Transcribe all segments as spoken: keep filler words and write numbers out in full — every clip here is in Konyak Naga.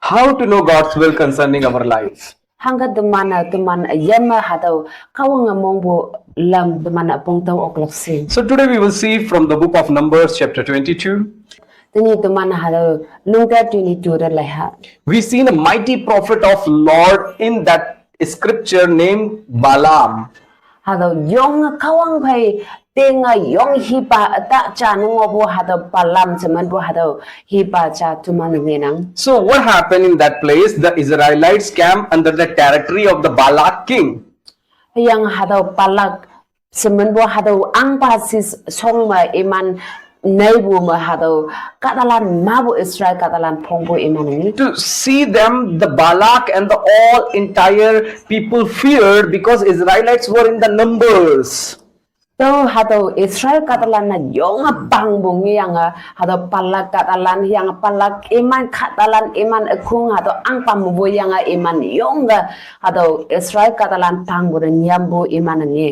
How to know God's will concerning our life? Hangke teman-e teman-e yame hatüo Kahwange mongpu lam teman-e pongtüoh oklak she. So today we will see from the book of Numbers, chapter twenty-two. Tenyih teman hatüo Lungta twenty-two te leiha. We seen a mighty prophet of Lord in that scripture named Balaam. Hatüo yonge Kahwang phei tinge yong hipa üta ja ne ngohpu hatüo Balaam she minpu hatüo hipa ja teman-e ngenang. So what happened in that place? The Israelites came under the territory of the Balak king. Hüyange hatüo Balak she minpu hatüo ahngpa shis shong me iman neipu me hatüo kahtalan mepu Israel kahtalan phongpu iman ngi. To see them, the Balak and the all entire people feared because Israelites were in the numbers. Tüo hatüo Israel kahtalan-e yonge pangpu ngeyange hatüo Balak kahtalan hüyange Balak iman kahtalan iman ükhong hatüo ahngpa mepu yange iman yonge hatüo Israel kahtalan pangpu te nyampu iman ngi.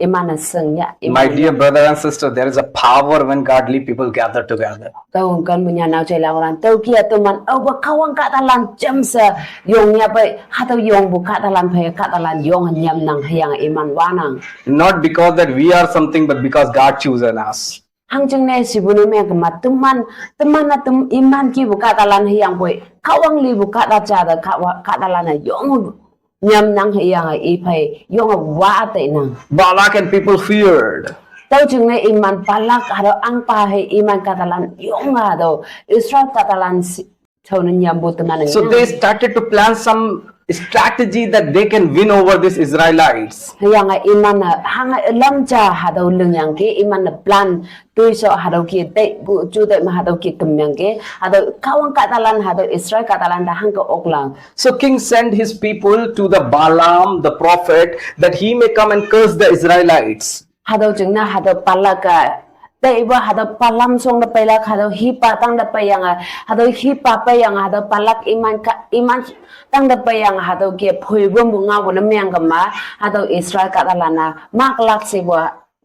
Iman-e shing ya. My dear brother and sister, there is a power when godly people gather together. Tüo ken me nyanao jailaolan tüo kih-a teman aope Kahwang kahtalan jamshe yong yapei hatüo yongpu kahtalan phei kahtalan yonge nyamnang hüyange iman wanang. Not because that we are something, but because God chosen us. Hangjingne shipu ne mengkema teman, teman-a tem iman kihpu kahtalan hüyangpoi Kahwang lipu kahta ja te Kahwa- kahtalan-e yong nyamnang hüyange iphei yonge wa teinang. Balak and people feared. Tüo jingne iman Balak hatüo ahngpa hei iman kahtalan yonge hatüo Israel kahtalan shi- tüone nyampu teman-e. So they started to plan some strategy that they can win over these Israelites. Hüyange iman-e hange ülam ja hatüo lingyangki iman-e plan toisho hatüo kih teipu ju tei me hatüo kih kemyangki hatüo Kahwang kahtalan hatüo Israel kahtalan te hangke oklang. So king sent his people to the Balaam, the prophet, that he may come and curse the Israelites. Hatüo jingne hatüo Balak-a teipa hatüo Balaam shong te peilak hatüo hipa tangte peiyange hatüo hipa peiyange hatüo Balak iman ka- iman tangte peiyange hatüo kih phoiwümpu ngaopu ne mengkema hatüo Israel kahtalan-a maklak shepu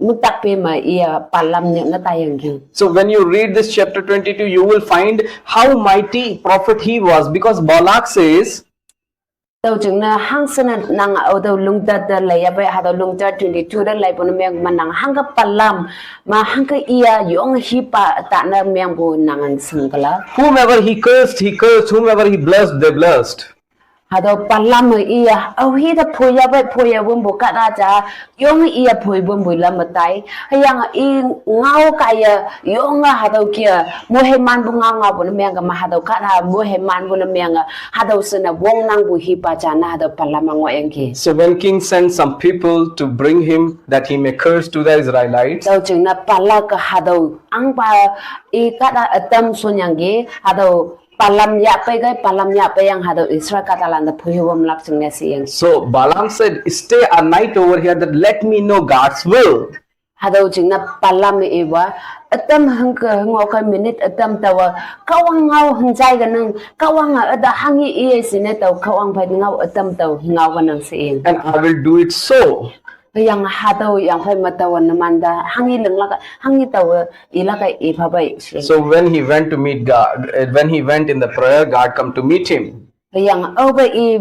müktak pe me iye Balaam nyih ne taiyangki. So when you read this chapter twenty-two, you will find how mighty prophet he was, because Balak says, Tüo jingne hangshene nang aotüo Lungta te lei yapei hatüo Lungta twenty-two te leipu ne mengma nang hangke Balaam me hangke iye yong hipa tane mengpu nange shingkelak. Whomever he cursed, he cursed. Whomever he blessed, they blessed. Hatüo Balaam-e iye aohi te phoya pei phoya wümpu kahta ja yonge iye phoi wümpu lam me tai. Hüyange i ngao kaiye yonge hatüo kih-a moimanpu ngao ngaopu ne mengkema hatüo kahta moimanpu ne menge hatüo shine wongnangpu hipa ja ne hatüo Balaam-a ngohyangki. So when king sent some people to bring him that he may curse to the Israelites, Tüo jingne Balak-a hatüo ahngpa i kahta ütam shonyangki hatüo Balaam yahpei kei Balaam yahpeiyang hatüo Israel kahtalan te phoi wümlak jingne sheyang. So Balaam said, stay a night over here that let me know God's will. Hatüo jingne Balaam-e iwa ütam hangke ngoh kei minute ütam taowe Kahwang ngao hangjai kenang Kahwange üta hanghe iye shine tao Kahwang phei ngao ütam tao ngao kenang sheyang. And I will do it so. Hüyange hatüo yangphei me taowe numan te hanghe linglak hanghe taowe ilak-e ipha pei she. So when he went to meet God, uh, when he went in the prayer, God come to meet him. Hüyange aope i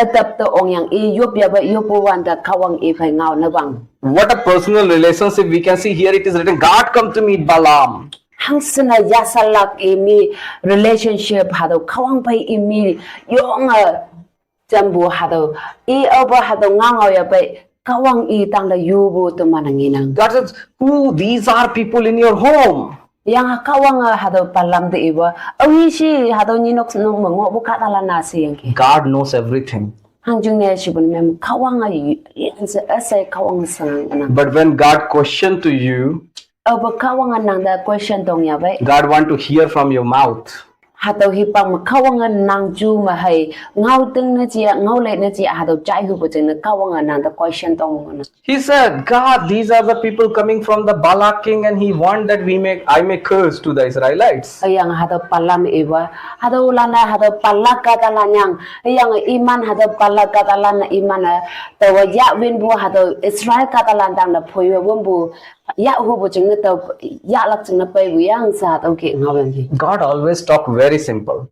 ütap te ongyang i yop yapei yoppu wante Kahwang iphei ngao ne wang. What a personal relationship we can see here. It is written, God come to meet Balaam. Hangshene yashalak imi relationship hatüo Kahwang phei imi yonge jampu hatüo i aope hatüo ngao ngao yapei Kahwang i tangte yupu teman-e ngenang. God says, who these are people in your home? Yange Kahwange hatüo Balaam te iwa aohi shi hatüo nyinok nok me ngohpu kahtalan-a sheyangki. God knows everything. Hangjingne shipu ne meng Kahwange yinse üshei Kahwange shingnang. But when God question to you, Aope Kahwange nang te question tong yapei. God want to hear from your mouth. Hatüo hipak me Kahwange nang ju me hei ngao ting ne ja ngao lei ne ja hatüo jaihupu jingne Kahwange nang te question tong ngohnang. He said, God, these are the people coming from the Balak king, and he want that we may, I may curse to the Israelites. Hüyange hatüo Balaam iwa hatüolan-e hatüo Balak kahtalan yang, hüyange iman hatüo Balak kahtalan-e iman-e taowe yahwinpu hatüo Israel kahtalan tangte phoiwe wümpu yahhupu jingne tao yahlak jingne peipu yang she hatüo kih ngaoyangki. God always talk very simple.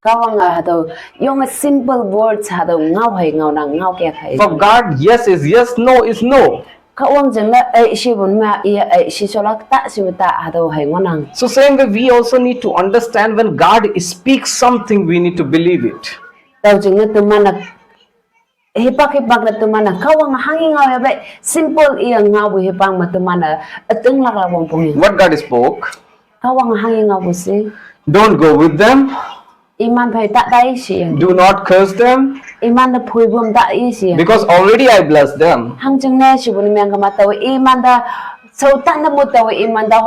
Kahwang a hatüo, yonge simple words hatüo ngao hei ngao nang ngao kya hei. For God, yes is yes, no is no. Kahwang jeng ne ei shi bun ma i ei shi sholak ta shi ta hatüo hei ngohnang. So same way, we also need to understand when God speaks something, we need to believe it. Tao jeng ne teman a hipak hipak ne teman a Kahwang hanghi ngao ya bai simple i ngao bu hipak me teman a ütinglak lak wangpong ye. What God spoke? Kahwang hanghi ngao bu she. Don't go with them. Iman phei ta tai she. Do not curse them. Iman te phoibom ta i she. Because already I blessed them. Hangjingne shibun meng kama tao iman te, so ta ne mu tao iman te,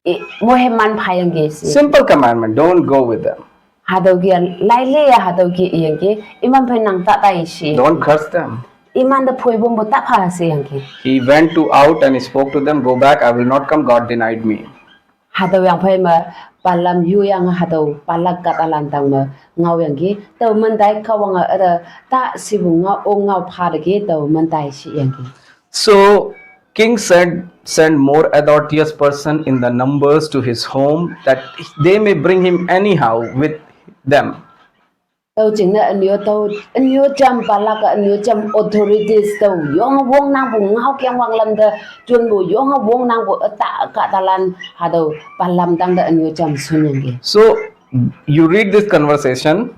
i, mo he man phayangki she. Simple commandment, don't go with them. Hatüo ke laile ya hatüo ke iyangki, iman phei nang ta tai she. Don't curse them. Iman te phoibom bo ta pha sheyangki. He went to out and spoke to them, go back, I will not come, God denied me. Hatüo yang phei me, palam yu yang hatüo, palak kahtalan tang me, ngao yangki, tao mentai Kahwang a üte, ta shibu ngao, o ngao pha te ke, tao mentai sheyangki. So King said, send more authorities person in the numbers to his home that they may bring him anyhow with them. Tao jeng ne ünyo tao, ünyo jam palak a, ünyo jam authorities tao, yonge wongnang bu ngao keng wanglam te, junpu yonge wongnang bu üta kahtalan, hatüo palam tang te ünyo jam shonyangki. So you read this conversation.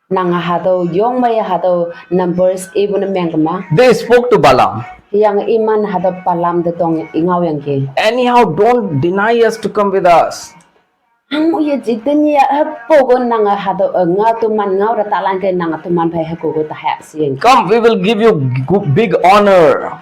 Nang hatüo yong mei hatüo numbers ipu ne meng kema. They spoke to Balaam. Yang iman hatüo palam te tong i ngao yangki. Anyhow, don't deny us to come with us. Hang uye ji teni ya hepoko nang hatüo, eh, ngao teman ngao te talan ke nang teman phei heko ko ta ha sheyangki. Come, we will give you big honor.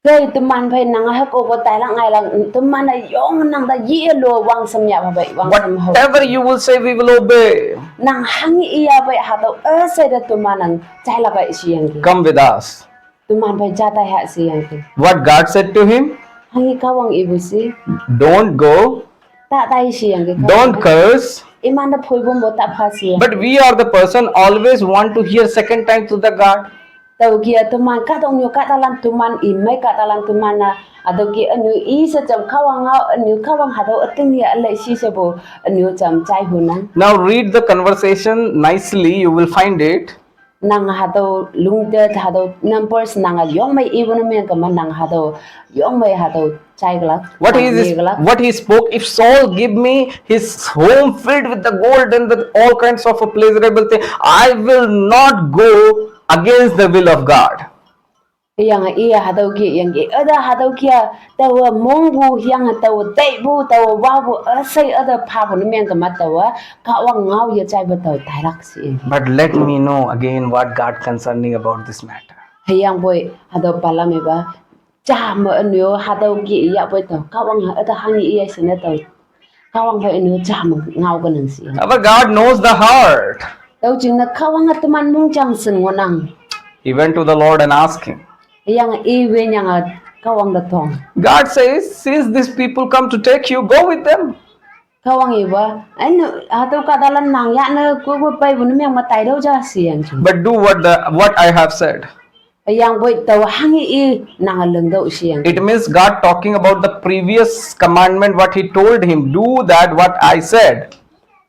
Kei teman phei nang heko ko tailak ngailak teman a yong nang ta yelo wangsam ya phei wangsam ho. Whatever you will say, we will obey. Nang hanghi iya phei hatüo üshei te teman nang jailak kai sheyangki. Come with us. Teman phei ja tai ha sheyangki. What God said to him? Hanghi Kahwang ipu she. Don't go. Ta tai sheyangki. Don't curse. Iman te phoibom bo ta pha sheyangki. But we are the person always want to hear second time to the God. Tao ke teman kahtoknyu kahtalan teman i mei kahtalan teman a, hatüo ke ünyo i she jam Kahwang ngao ünyo Kahwang hatüo üting ya le shi shepu ünyo jam jai hunang. Now read the conversation nicely, you will find it. Nang hatüo lungte hatüo numbers nang a yong mei ipu ne meng kema nang hatüo yong mei hatüo jai kelak. What he, what he spoke, if Saul give me his home filled with the gold and with all kinds of a pleasurable thing, I will not go against the will of God. Yang iya hatüo ke yangki, üte hatüo ke a, taowe mongpu yang taowe teipu taowe wapu üshei üte phapu ne meng kema taowe, Kahwang ngao ye jaipu tao tailak she. But let me know again what God concerning about this matter. Hüyangpoi hatüo palam ipa, ja me ünyo hatüo ke iyapoi tao Kahwang ha üte hanghi iya she ne tao Kahwang phei ünyo ja me ngao kenang she. Our God knows the heart. Tao jingne Kahwang a teman mongjang shin ngohnang. He went to the Lord and asked him. Yang iwe nyange Kahwang te tong. God says, since these people come to take you, go with them. Kahwang ipa, ünyo hatüo kahtalan nang yane koko peipu ne meng me taitüoh ja sheyangki. But do what the, what I have said. Hüyangpoi tao hanghi i nang lingtüoh sheyangki. It means God talking about the previous commandment, what he told him, do that what I said.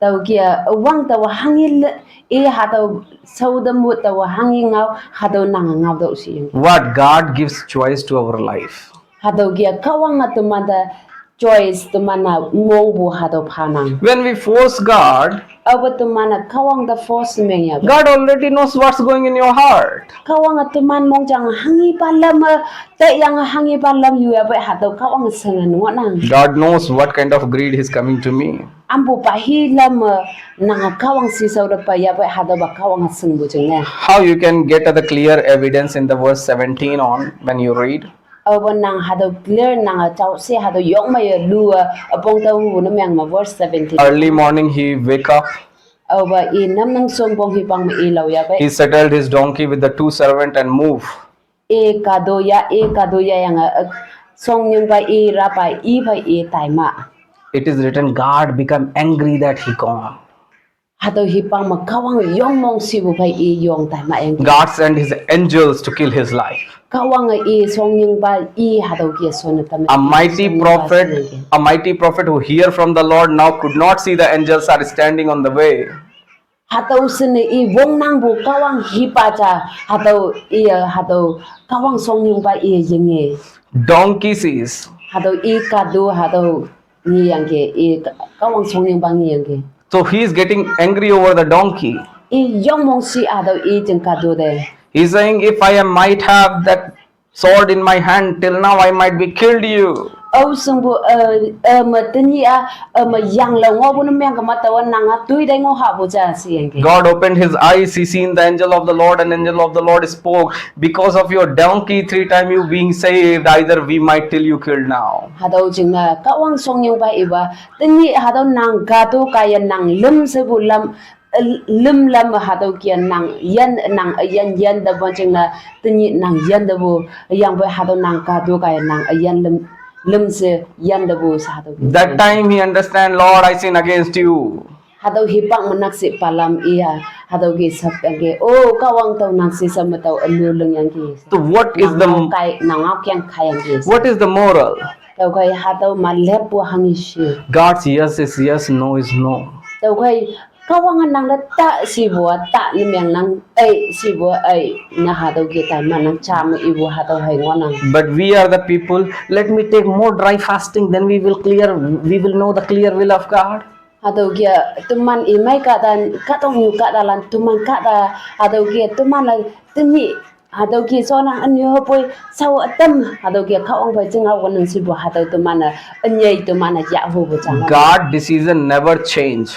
Tao ke a, wang tao hanghi le, i hatüo shao te mu tao hanghi ngao, hatüo nang ngaotüoh sheyangki. What God gives choice to our life. Hatüo ke a, Kahwang a teman te choice teman a mongpu hatüo phanang. When we force God, Aope teman a Kahwang te force meng ya. God already knows what's going in your heart. Kahwang a teman mongjang hanghipa lam a, teyange hanghipa lam yu yapoi hatüo Kahwang shinge ngohnang. God knows what kind of greed is coming to me. Ampupa hi lam a, nange Kahwang shishao te pei yapoi hatüopa Kahwang shingpu jingne. How you can get the clear evidence in the verse seventeen on when you read? Aope nang hatüo clear nange jao she hatüo yong meiye lu a, üpong tao hu ne meng me verse seventeen. Early morning he wake up. Aope i namnang shonpong hipang me i lao yapoi. He saddled his donkey with the two servant and move. I kahto ya, i kahto ya yange, eh, shongnyingpa i rapa i phei i taima. It is written, God become angry that he gone. Hatüo hipak me Kahwang yong mong shipu phei i yong tai ma yang. God sent his angels to kill his life. Kahwange i shongyingpa i hatüo ke shonne tam. A mighty prophet, a mighty prophet who hear from the Lord now could not see the angels are standing on the way. Hatüo shinne i wongnangpu Kahwang hipa ja, hatüo i, hatüo Kahwang shongyingpa i yinge. Donkey sees. Hatüo i kado hatüo ngeyangki, i Kahwang shongyingpa ngeyangki. So he is getting angry over the donkey. I yong mong shi hatüo i jing kado te. He's saying, if I am, might have that sword in my hand, till now I might be killed you. Ao shingpu, eh, eh, me tenyih a, eh, me yanglao ngohpu ne meng kema taowa nang a toi dai ngoh hahpu ja shiyangki. God opened his eyes, he seen the angel of the Lord, and angel of the Lord spoke, because of your donkey, three time you being saved, either we might till you killed now. Hatüo jingne Kahwang shongyingpa ipa, tenyih hatüo nang kado kaiye nang lüm shepu lam, eh, lüm lam hatüo ke nang yan, nang, eh, yan, yan te bon jingne, tenyih nang yan te pu, yangpoi hatüo nang kado kaiye nang, eh, yan lüm, lüm she yan te pu she hatüo ke. That time he understand, Lord, I sin against you. Hatüo hipak me nakshih palam iya, hatüo ke shapyangki. Oh, Kahwang tao nakshih she me tao ünu lingyangki. So what is the, Nang ngao kai, nang ngao keng kaiyangki. What is the moral? Tüokhei hatüo ma leppu hanghe shi. God's yes is yes, no is no. Tüokhei Kahwange nang te ta shipu a ta ne meng nang, ei shipu a ei, na hatüo ke tai ma nang ja me ipu hatüo hei ngohnang. But we are the people, let me take more dry fasting, then we will clear, we will know the clear will of God. Hatüo ke teman imei kahta, kahtoknyu kahtalan teman kahta, hatüo ke teman-e tenyih, hatüo ke shonnang ünyu hüpoi, shao ütam, hatüo ke Kahwang phei jing hao nang shipu hatüo teman-e, ünyei teman-e yahhupu jang. God decision never change.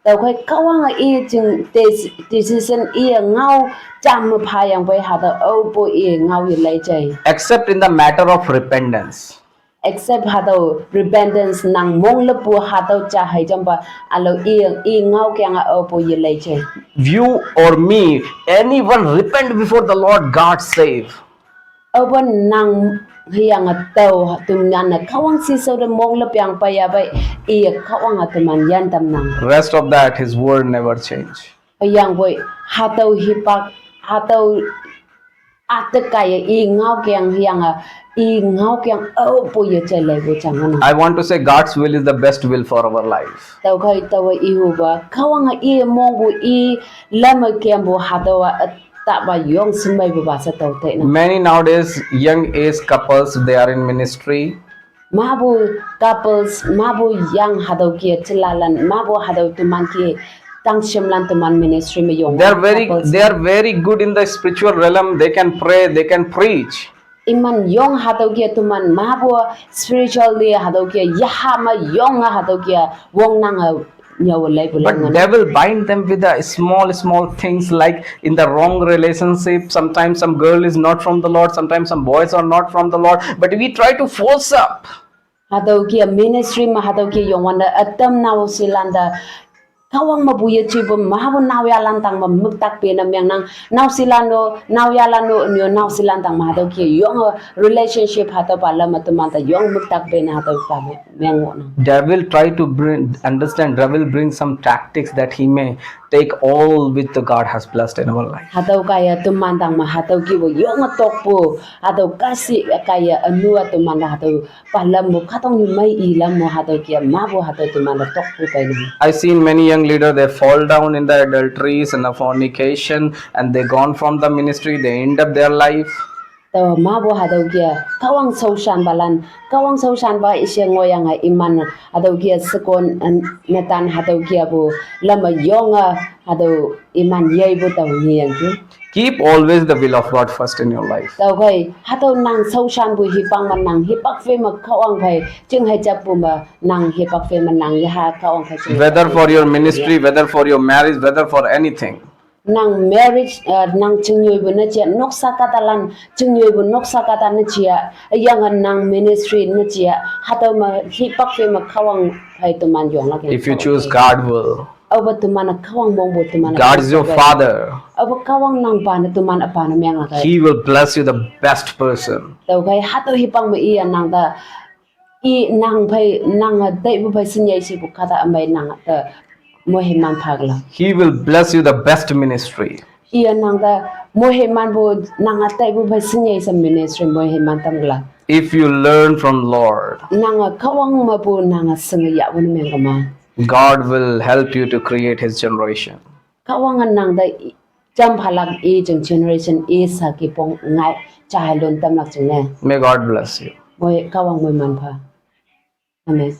Tüokhei Kahwange i jing des-, decision i ngao jam me phayangpoi hatüo aopu i ngao yelei jai. Except in the matter of repentance. Except hatüo repentance nang mong leppu hatüo ja hei jampa ülao i, i ngao keng a aopu yelei jai. You or me, anyone repent before the Lord, God save. Aope nang hüyange tao teman-e Kahwang shishao te mong lep yangpei ya pei, i Kahwange teman yan tamnang. Rest of that, his word never change. Hüyangpoi hatüo hipak, hatüo üte kaiye i ngao keng hüyange, i ngao keng aopu yeje leipu jang ngohnang. I want to say God's will is the best will for our life. Tüokhei taowe ihupa, Kahwange i mongpu i lamme kempu hatüowa, eh, tapa yong shemeipupa she tao tainang. Many nowadays young age couples, they are in ministry. Mapu couples, mapu yang hatüo ke jelalan, mapu hatüo teman ke tangshimlan teman ministry me yong. They are very, they are very good in the spiritual realm. They can pray, they can preach. Iman yong hatüo ke teman mapu spiritually hatüo ke yaha me yong hatüo ke wongnange nyüo leipu. But devil bind them with the small, small things, like in the wrong relationship. Sometimes some girl is not from the Lord, sometimes some boys are not from the Lord. But we try to force up. Hatüo ke ministry me hatüo ke yongwante ütam naoshilan te Kahwang mepu yejepu mapu naoyhalan tang me müktak pene mengnang. Naoshilan-o, naoyhalan-o, ünyu naoshilan tang me hatüo ke yonge relationship hatüopa lam me teman te yong müktak pene hatüopa me meng ngohnang. Devil try to bring, understand, devil bring some tactics that he may take all which the God has blessed in our life. Hatüo kaiye teman tang me hatüo kepu yonge tokpu, hatüo kahshih kaiye ünu-a teman te hatüopa lam me kahtoknyu mei i lam me hatüo ke mapu hatüo teman te tokpu tainang. I seen many young leaders, they fall down in the adulteries and the fornication, and they gone from the ministry, they end up their life. Tao mapu hatüo ke Kahwang shaoshanpalan, Kahwang shaoshanpa ishe ngohyange iman hatüo ke shekon, eh, netan hatüo kepu lam me yonge hatüo iman yeipu tao ngeyangki. Keep always the will of God first in your life. Tüokhei hatüo nang shaoshanpu hipak me nang hipak phei me Kahwang phei jinghei jappu me nang hipak phei me nang yaha Kahwang phei jing. Whether for your ministry, whether for your marriage, whether for anything. Nang marriage, eh, nang chingnyoipu ne ja, noksa kahtalan chingnyoipu noksa kahta ne ja, hüyange nang ministry ne ja, hatüo me hipak phei me Kahwang phei teman yonglak yang. If you choose God will, Aope teman-e Kahwang mongpu teman-e God is your father. Aope Kahwang nang pa ne teman üpa ne menglak yang. He will bless you the best person. Tüokhei hatüo hipak me iye nang te, i nang phei, nang-e taipu phei shinyei shepu kahta ümei nang te moiman phagla. He will bless you the best ministry. Iya nang da moiman bu nang atai bu bai sinyai sa ministry moiman tamgla. If you learn from Lord, Nang a Kahwang ma bu nang a sing ya bu meng kama. God will help you to create his generation. Kahwang a nang da jam phalak e jeng generation e sa ki pong ngai chai lon tamlak jeng ne. May God bless you. Moi Kahwang moiman pha. Amen.